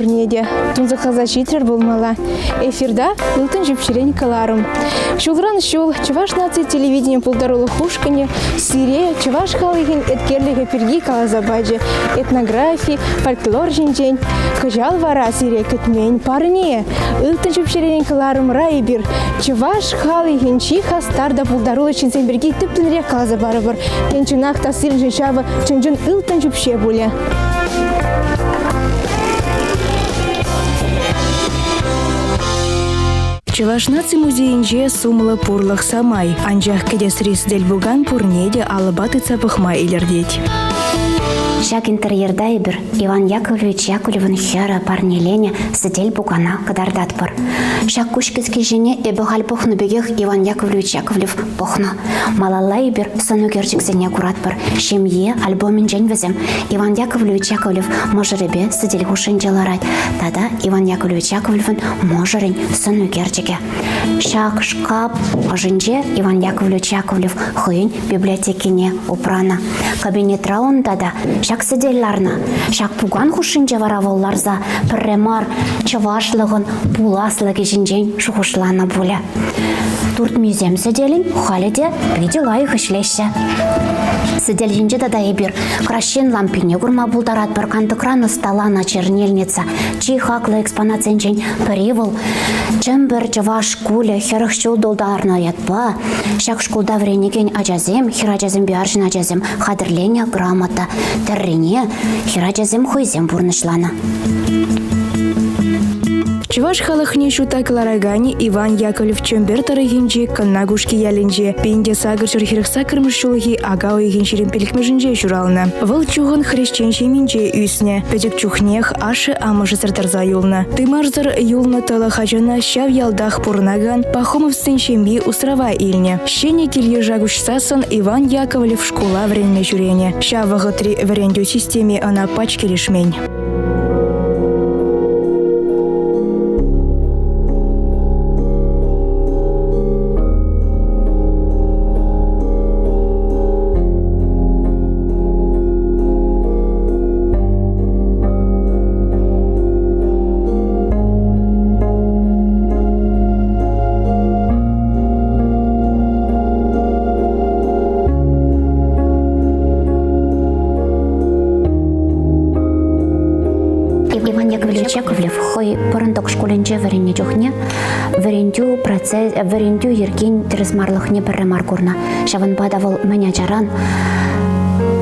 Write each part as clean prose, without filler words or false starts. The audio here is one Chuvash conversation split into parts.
пурне те. Тунсӑхласа ҫитрӗр пулмалла. Эфирта ылтӑн ҫӳпҫерен кӑларӑм. Ҫулран ҫул Чӑваш наци телевидени пултарулӑх ушкӑнӗ сире чӑваш халӑхӗн еткерлӗхӗ пирки каласа пачӗ. Этнографи, фольклор ҫинчен. Кӑҫал вара сире кӗтмен парне. Ылтӑн ҫӳпҫерен кӑларӑмра эпир чӑваш халӑхӗн чи хастар та пултаруллӑ ҫынсем пирки тӗплӗнрех каласа парӑпӑр. Тен, чӑнах та сирӗншӗн ҫавӑ чӑн-чӑн ылтӑн ҫӳпҫе пулӗ. Чӑваш наци музейӗнче сумлӑ пурлӑх самай, анчах кӗтесри сӗтел-пукан пурне те алӑпа тытса пӑхма илӗртет. Ҫак интерьерта эпир Иван Яковлевич Яковлевӑн хӗрӗ парнеленӗ сӗтел-пукана кӑтартатпӑр. Ҫак куҫ кӗскеҫене эпӗ халь пӑхнӑ пекех Иван Яковлевич Яковлев пӑхнӑ. Малалла эпир сӑн ӳкерчӗксене куратпӑр. Ҫемье альбомӗнчен вӗсем Иван Яковлевич Яковлев мӑшӑрӗпе сӗтел хушшинче ларать тата Иван Яковлевич Яковлевӑн мӑшӑрӗн сӑн ӳкерчӗкӗ. Ҫак шкап ӑшӗнче Иван Яковлевич Яковлев хӑйӗн библиотекине упранӑ. Кабинетра унта та ҫак сӗтел ларнӑ. Ҫак пукан хушшинче вара вӑл ларса пӗрре мар чӑвашлӑхӑн пуласлӑхӗ ҫинчен шухӑшланӑ пулӗ. Туртмисем сӗтелӗн халӗ те питӗ лайӑх ӗҫлеҫҫӗ. Сӗтел ҫинче тата эпир краҫҫын лампине курма пултаратпӑр. Кантӑкран ӑсталанӑ чернильница чи хаклӑ экспонатсенчен пӗри вӑл. Чӗмпӗр чӑваш шкулӗ 40 ҫул тултарнӑ ятпа ҫак шкулта вӗренекен ачасем, хӗрачасемпе арҫын ачасем хатӗрленӗ грамота тӗррине хӗрачасем хӑйсем пурнӑҫланӑ. Чӑваш халӑхне ҫутта кӑлараканӗ Иван Яковлев Чӗмпӗр тӑрӑхӗнчи Кӑнна Кушки ялӗнче 1848 ҫулхи ака уйӑхӗн 25-мӗшӗнче ҫуралнӑ. Вӑл чухӑн хресчен ҫемйинче ӳснӗ. Пӗчӗк чухнех ашшӗ-амӑшӗсӗр тӑрса юлнӑ. Тымарсӑр юлнӑ тӑлӑх ачана ҫав ялтах пурӑнакан Пахомовсен ҫемйи усрава илнӗ. Ҫӗнӗ кил-йыша куҫсассӑн Иван Яковлев шкула вӗренме ҫӳренӗ. Ҫав вӑхӑтри вӗрентӳ системи ӑна пач килӗшмен. Иван Яковлевич Яковлев хӑй Пӑрӑнтӑк шкулӗнче вӗреннӗ чухне вӗрентӳ процесс вӗрентӳ йӗркин тӗрӗсмарлӑхне пӗрре мар курнӑ. Ҫавӑнпа та вӑл мӗн ачаран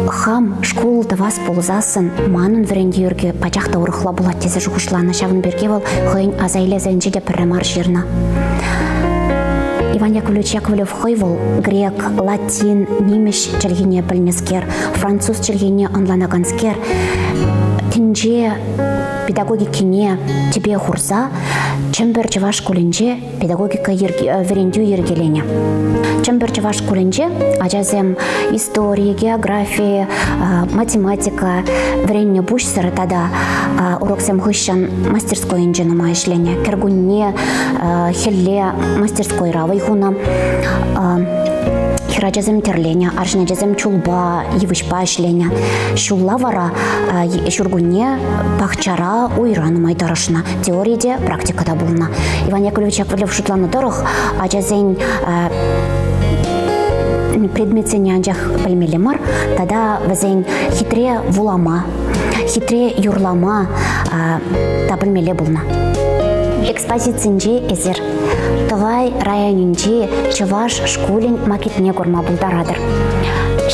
хам шкул тӑвас пулсассӑн манӑн вӗрентӳ йӗрки пачах та урӑхла пулать тесе шухӑшланӑ. Ҫавӑн пирки вӑл хӑйӗн аса илесенче те пӗрре мар ҫырнӑ. Иван Яковлевич Яковлев хӑй вӑл грек, латин, нимӗҫ чӗлхине пӗлнӗскер, француз чӗлхине ӑнланаканскер, тӗнче педагогикине тӗпе хурса Чӗмпӗр чӑваш шкулӗнче педагогика вӗрентӳ йӗркеленӗ. Чӗмпӗр чӑваш шкулӗнче ачасем истори, географи, математика вӗреннӗ пуҫсӑр тата уроксем хыҫҫӑн мастерскойӗнче нумай ӗҫленӗ. Кӗркунне, хӗлле мастерскойра вӑй хунӑ. Хӗрачасем тӗрленӗ, арҫын ачасем чулпа, йывӑҫпа ӗҫленӗ. Ҫулла вара ҫуркунне пахчара, уйра нумай тӑрӑшнӑ. Теори те, практика та пулнӑ. Иван Яковлевич Яковлев шутланӑ тӑрӑх, ачасен предметсене анчах пӗлмелле мар, тата вӗсен хитре вулама, хитре юрлама та пӗлмелле пулнӑ. Экспозицинче эсир Тӑвай районӗнчи чӑваш шкулӗн макетне курма пултаратӑр.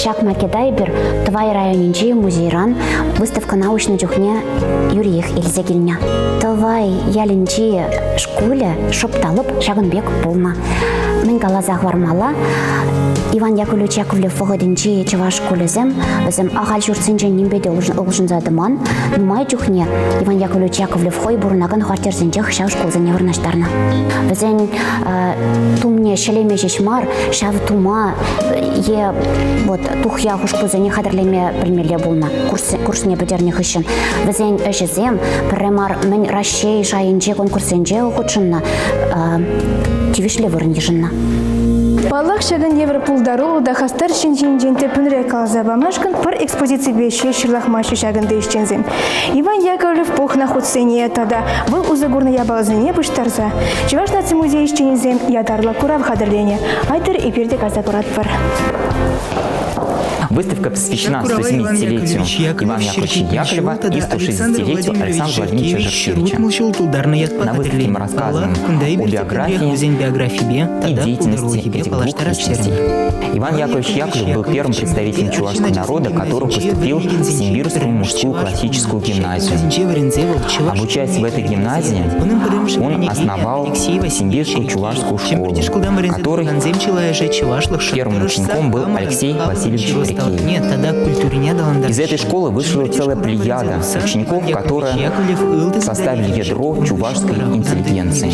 Ҫак макета эпир Тӑвай районӗнчи музейран выставкӑна уҫнӑ чухне юриех илсе килнӗ. Тӑвай ялӗнчи шкулӗ шӑп та лӑп ҫакӑн пек пулнӑ. Мӗн каласа хӑвармалла, Иван Яковлевич Яковлев вӑхӑтӗнчи чӑваш шкулӗсем вӗсем ахаль ҫуртсенчен нимпе те улшӑнса тӑман. Нумай чухне Иван Яковлевич Яковлев хӑй пурӑнакан хваттерсенчех ҫав шкулсене вырнаҫтарнӑ. Вӗсен тумне ҫӗлеме ҫеҫ мар, ҫав тума е вот тухья хушпусене хатӗрлеме пӗлмелле пулнӑ курсне пӗтернӗ хыҫҫӑн. Вӗсен ӗҫӗсем пӗрре мар мӗн Раҫҫей шайӗнче конкурссенче хутшӑннӑ, тивӗҫлӗ вырӑн йышӑннӑ. Паллах, ҫакӑн евӗр пултаруллӑ та хастар ҫын ҫинчен тӗплӗнрех каласа памашкӑн пӗр экспозиципе ҫеҫ ҫырлахмаҫҫӗ ҫакӑнти ӗҫченсем. Иван Яковлев пухнӑ хутсене тата вӑл усӑ курнӑ япаласене пуҫтарса Чӑваш наци музей ӗҫченӗсем ятарлӑ курав хатӗрленӗ. Айтӑр эпир те кайса куратпӑр. Выставка посвящена 170-летию Ивана Яковлевича Яковлева и 160-летию Александра Владимировича Жиркевича. На выставке мы рассказываем о биографии и деятельности этих двух личностей. Иван Яковлевич Яковлев был первым представителем чувашского народа, который поступил в Симбирскую мужскую классическую гимназию. Обучаясь в этой гимназии, он основал Симбирскую чувашскую школу, которой первым учеником был Алексей Васильевич Рекеев. Из этой школы вышла целая плеяда учеников, которые составили ядро чувашской интеллигенции.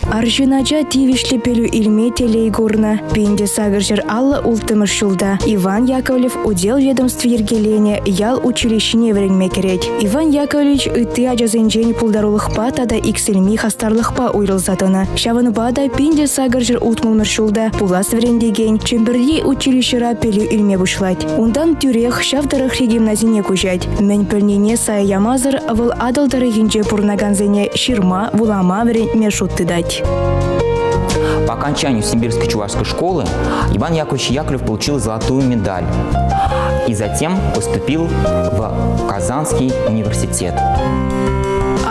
Арҫын ача тивӗҫлӗ пӗлӳ илме телей курнӑ. Пинте сакӑрҫӗр аллӑ улттӑмӗш ҫулта Иван Яковлев удел ведомстви йӗркеленӗ ял училищине вӗренме кӗрет. Иван Яковлевич ытти ачасенчен пултарулӑхпа тата иксӗлми хастарлӑхпа уйрӑлса тӑнӑ. Ҫавӑнпа та пинте сакӑрҫӗр утмӑлмӗш ҫулта пулас вӗрентекен Чӗмпӗрти училищӗра пӗлӳ илме пуҫлать. Унтан тӳрех ҫав тӑрӑхри гимназине куҫать. Мӗн пӗлнине сая ямасӑр вӑл Атӑл тӑрӑхӗнче пурӑнакансене ҫырма, вулама вӗрентме шут тытать. По окончанию Симбирской чувашской школы Иван Яковлевич Яковлев получил золотую медаль и затем поступил в Казанский университет.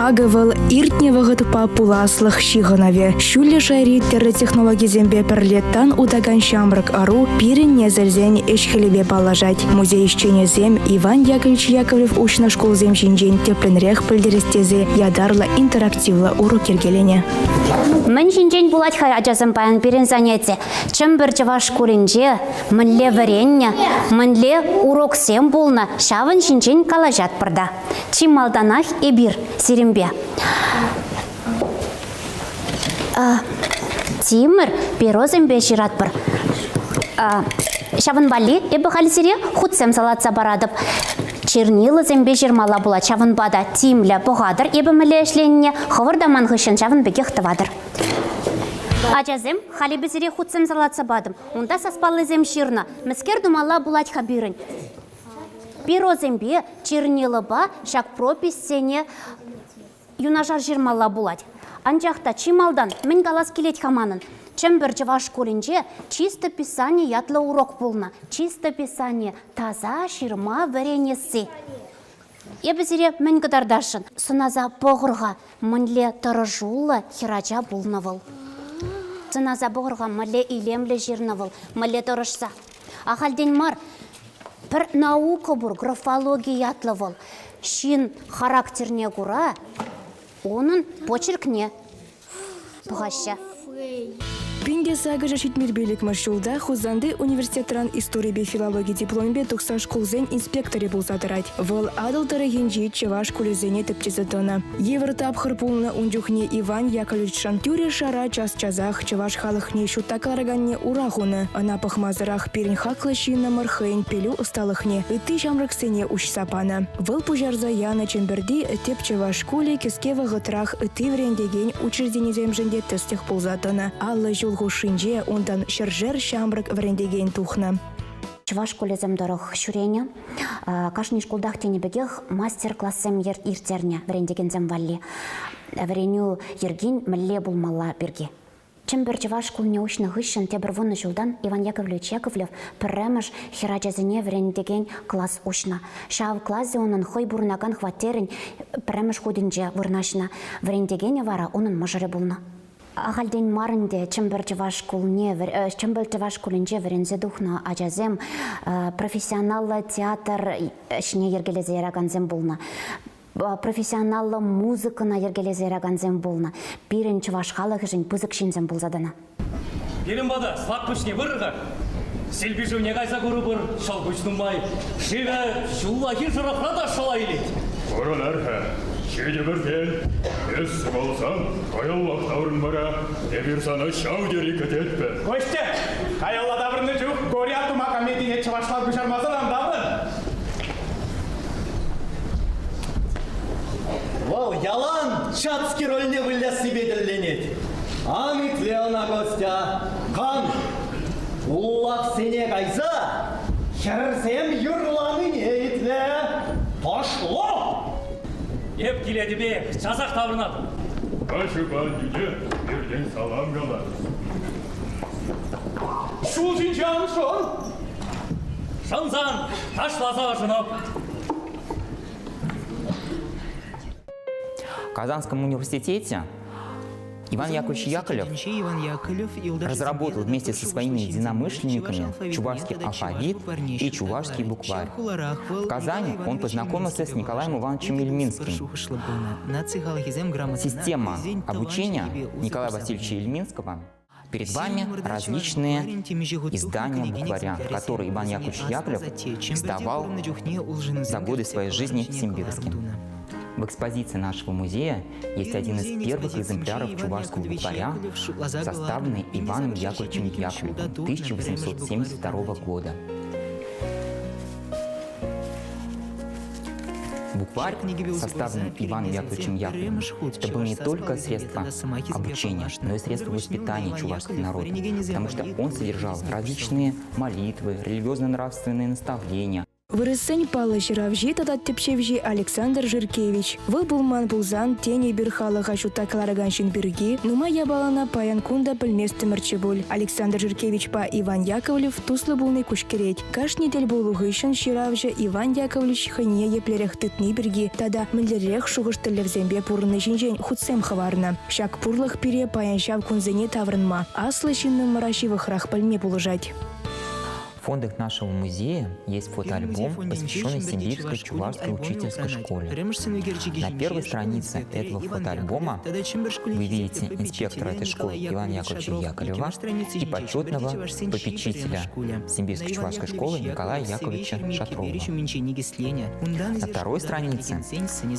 Акӑ вӑл иртнӗ вӑхӑтпа пуласлӑх ҫыхӑнӑвӗ. Ҫӳллӗ шайри тӗрлӗ технологисемпе пӗрле тан утакан ҫамрӑк ӑру пирӗн несӗлсен ӗҫ-хӗлӗпе паллашать. Музей ӗҫченӗсем Иван Яковлевич Яковлев уҫнӑ шкулсем ҫинчен тӗплӗнрех пӗлтерес тесе ятарлӑ интерактивлӑ урок йӗркеленӗ. Мӗн ҫинчен пулать-ха ачасем паян пирӗн заняти? Чӗмпӗр чӑваш шкулӗнче мӗнле вӗреннӗ, мӗнле уроксем пулнӑ, ҫавӑн ҫинчен калаҫатпӑр та. Чи малтанах эпир сирӗнпе тимӗр перосемпе ҫыратпӑр. Ҫавӑн валли эпӗ халь сире хутсем салатса паратӑп. Чернилӑсемпе ҫырмалла пулать. Ҫавӑнпа та тимлӗ пӑхатӑр эпӗ мӗнле ӗҫленине, хӑвӑр та ман хыҫҫӑн ҫавӑн пекех тӑватӑр. Ачасем, халь эпӗ сире хутсем салатса патӑм. Унта саспаллисем ҫырнӑ. Мӗскер тумалла пулать-ха пирӗн? Перосемпе, чернилӑпа ҫак прописьсене юнашар ҫырмалла пулать. Анчах та чи малтан мӗн калас килет-ха манӑн? Чӗмпӗр чӑваш шкулӗнче чистописани ятлӑ урок пулнӑ. Чистописание таса ҫырма вӗренесси. Эпӗ сире мӗн кӑтартасшӑн? Сӑнаса пӑхӑр-ха, мӗнле тӑрӑшуллӑ хӗрача пулнӑ вӑл. Сӑнаса пӑхӑр-ха, мӗнле илемлӗ ҫырнӑ вӑл, мӗнле тӑрӑшса. Ахальтен мар пӗр наука пур, графологи ятлӑ вӑл. Ҫын характерне кура унӑн почеркне пӑхаҫҫӗ. Пинте сакӑрҫӗр ҫитмӗл пиллӗкмӗш ҫулта Хусанти университетран историпе филологи дипломӗпе тухса шкулсен инспекторӗ пулса тӑрать. Вӑл Атӑл тӑрӑхӗнчи чӑваш шкулӗсене тӗпчесе тӑнӑ. Йывӑр тапхӑр пулнӑ ун чухне Иван Яковлевичшӑн тӳре-шара час-часах чӑваш халӑхне ҫутта кӑлараканне ура хунӑ. Ӑна пӑхмасӑрах пирӗн хаклӑ ҫыннӑмӑр хӑйӗн пӗлӳ ӑсталӑхне ытти ҫамрӑксене уҫса панӑ. Вӑл пуҫарса янӑ Чӗмпӗрти тӗп чӑваш шкулӗ кӗске вӑхӑтрах ытти вӗрентекен учрежденисемшӗн те тӗслӗх пулса тӑнӑ. 50 ҫул хушшинче унтан ҫӗршер ҫамрӑк вӗрентекен тухнӑ. Чӑваш шкулӗсем тӑрӑх ҫӳренӗ. Кашни шкултах тенӗ пекех мастер-классем ирттернӗ вӗрентекенсем валли. Вӗренӳ йӗркин мӗнле пулмалла пирки. Чӗмпӗр чӑваш шкулне уҫнӑ хыҫҫӑн тепӗр вунӑ ҫултан Иван Яковлевич Яковлев пӗрремӗш хӗрачасене вӗрентекен класс уҫнӑ. Ҫав класӗ унӑн хӑй пурӑнакан хваттерӗн пӗрремӗш хутӗнче вырнаҫнӑ. Вӗрентекенӗ вара унӑн мӑшӑрӗ пулнӑ. Ахальтен мар ӗнтӗ Чӗмпӗр чӑваш шкулне, Чӗмпӗр чӑваш шкулӗнче вӗренсе тухнӑ ачасем профессионаллӑ театр ӗҫне йӗркелесе яракансем пулнӑ. Профессионаллӑ музыкӑна йӗркелесе яракансем пулнӑ. Пирӗн чӑваш халӑхӗшӗн пысӑк ҫынсем пулса тӑнӑ. Пирӗн пата Слакпуҫне пырӑр-ха. Силпи шывне кайса курӑпӑр, ҫӑлкуҫ нумай. Шывӗ ҫуллахи шӑрӑхра та шӑла илет. Пурӑнар-ха, ҫитӗпӗртен. Эс сывалсан, каяллах таврӑн вара. Эпир сана ҫав тери кӗтетпӗр. Костя, каялла таврӑннӑ чух Горя тума комедине чӑвашла куҫармасан ан таврӑн. Вӑл ялан Чацкий рольне выляссипе тӗлленет. Ан итле ӑна, Костя, кан. Уллахсене кайса хӗрсем юрланине итле. Пошло! Эп килетӗпех, часах таврӑнатӑп. Аҫупа аннӳне пиртен салам кала. Ҫул ҫинче ан шӑн. Шӑнсан ташласа ӑшӑнӑп. В Казанском университете Иван Яковлевич Яковлев разработал вместе со своими единомышленниками чувашский алфавит и чувашский букварь. В Казани он познакомился с Николаем Ивановичем Ильминским. Система обучения Николая Васильевича Ильминского. Перед вами различные издания букваря, которые Иван Яковлевич Яковлев издавал за годы своей жизни в Симбирске. В экспозиции нашего музея есть один из первых экземпляров чувашского букваря, составленный Иваном Яковлевичем Яковлевым 1872 года. Букварь, составленный Иваном Яковлевичем Яковлевым, это было не только средство обучения, но и средство воспитания чувашского народа, потому что он содержал различные молитвы, религиозно-нравственные наставления. Вырӑссен паллӑ ҫыравҫи тата тӗпчевҫи Александр Жиркевич. Вӑл пулман пулсан, тен, эпир халӑха ҫутта кӑларакан ҫын пирки нумай япалана паян кун та пӗлместӗмӗрччӗ пуль. Александр Жиркевичпа Иван Яковлев туслӑ пулни куҫкӗрет. Кашни тӗлпулу хыҫҫӑн ҫыравҫӑ Иван Яковлевич хӑйне еплерех тытни пирки тата мӗнлерех шухӑш-тӗллевсемпе пурӑнни ҫинчен хутсем хӑварнӑ. Ҫак пурлӑх пире паян ҫав кунсене таврӑнма, аслӑ ҫыннӑмӑра ҫывӑхрах пӗлме пулӑшать. В фондах нашего музея есть фотоальбом, посвященный Симбирской чувашской учительской школе. На первой странице этого фотоальбома вы видите инспектора этой школы Ивана Яковлевича Яковлева и почетного попечителя Симбирской чувашской школы Николая Яковлевича Шатрова. На второй странице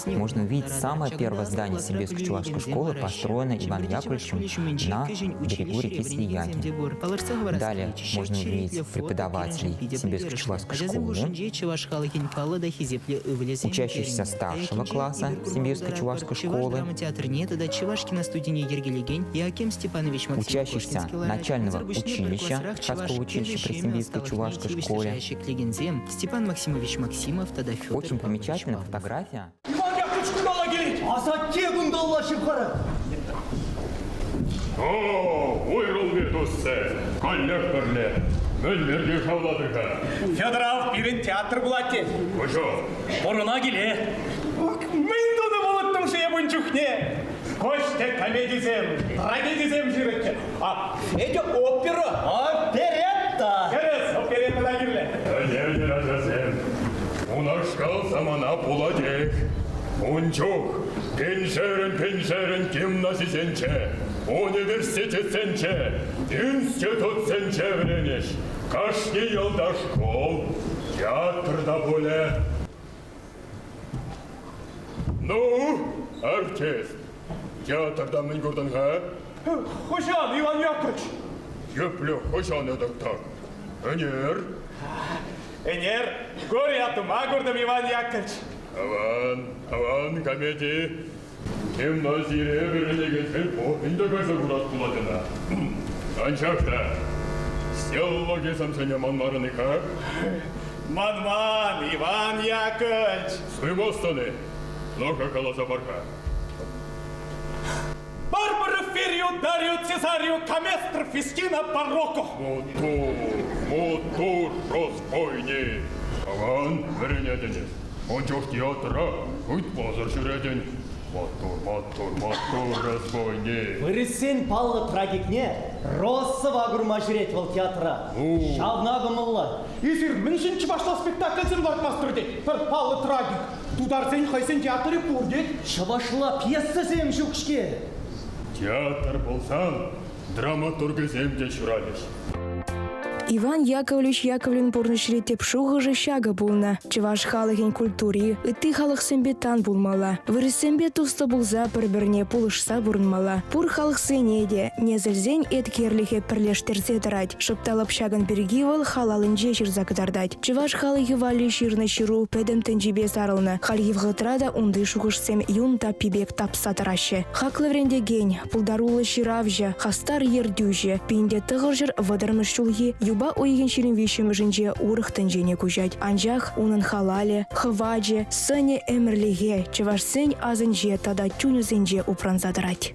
можно увидеть самое первое здание Симбирской чувашской школы, построенное Иваном Яковлевичем на берегу реки Свияги. Далее можно увидеть преподавателей Симбирской чувашской школы, учащихся старшего класса Симбирской чувашской школы, учащихся начального училища, Шацкого училища при Симбирской чувашской школе. Очень примечательна фотография. Иван Яковлевич кунталла килет. Асатте кунталла ҫывхарать. О, уйрӑлми туссем, каллех пӗрле. Мӗн пирки шавлатӑр-ха? Федоров пирӗн театр пулать тет. Куҫу. Пурӑна киле. Мӗн тунӑ пулӑттӑм-ши эп ун чухне? Костя комедисем, трагедисем ҫырӑтчӗ. А Федя опера. Оперетта! Тӗрӗс, оперетта та кирлӗ. Ӗненӗр, ачасем, унашкал самана пулатех. Ун чух пиншерӗн-пиншерӗн гимназисенче, университетсенче, институтсенче вӗренӗҫ. Кашни ялта шкул, театр та пулӗ. Ну, артист, театрта мӗн куртӑн-ха? Хӑҫан, Иван Яковлевич? Епле хӑҫан этӗк так? Ӗнер. Ӗнер горе от ума куртӑм, Иван Яковлевич. Аван, аван комеди. Гимназире вӗренекенсен пурин те кайса курас пулать ӑна. Анчах та стеллогисемсене манмарӑн-и-ха? Манман, Иван Яковлевич. Суймастӑн-и? Ну-ка каласа пар-ха. Барбара Феррио Дарио Цезарио Каместр Фестина Барокко. Маттур, маттур, разбойник! Аван вӗренетӗн. Ун чух театра ыйтмасӑр ҫӳретӗн. Маттур, маттур, маттур, разбойник! Вырӑссен паллӑ трагикне Россова курма ҫӳрет вӑл театра. Ҫавна кӑмӑллӑ. Эсир мӗншӗн чӑвашла спектакльсем лартмастӑр тет пӗр паллӑ трагик. Тутарсен хӑйсен театрӗ пур тет. Чӑвашла пьесӑсем ҫук-ҫке. Театр пулсан драматургӗсем те ҫуралӗҫ. Иван Яковлевич Яковлевӑн пурнӑҫри тӗп шухӑшӗ ҫакӑ пулнӑ: чӑваш халӑхӗн культури ытти халӑхсемпе тан пулмалла, вырӑссемпе туслӑ пулса пӗр-пӗрне пулӑшса пурӑнмалла. Пур халӑхсене те несӗлсен еткерлӗхӗ пӗрлештерсе тӑрать. Шӑп та лӑп ҫакӑн пирки вӑл халалӗнче ҫырса кӑтартать. Чӑваш халӑхӗ валли ҫырнӑ ҫыру пӗтӗм тӗнчипе сарӑлнӑ. Хальхи вӑхӑтра та унти шухӑшсем юн таппи пек тапса тӑраҫҫӗ. Хаклӑ вӗрентекен, пултаруллӑ ҫыравҫӑ, хастар ертӳҫӗ 1930 ҫулхи юпа уйӑхӗн 23-мӗшӗнче урӑх тӗнчене куҫать. Анчах унӑн халалӗ, хӑвачӗ, сӑнӗ ӗмӗрлӗхе чӑвашсен асӗнче тата чунӗсенче упранса тӑрать.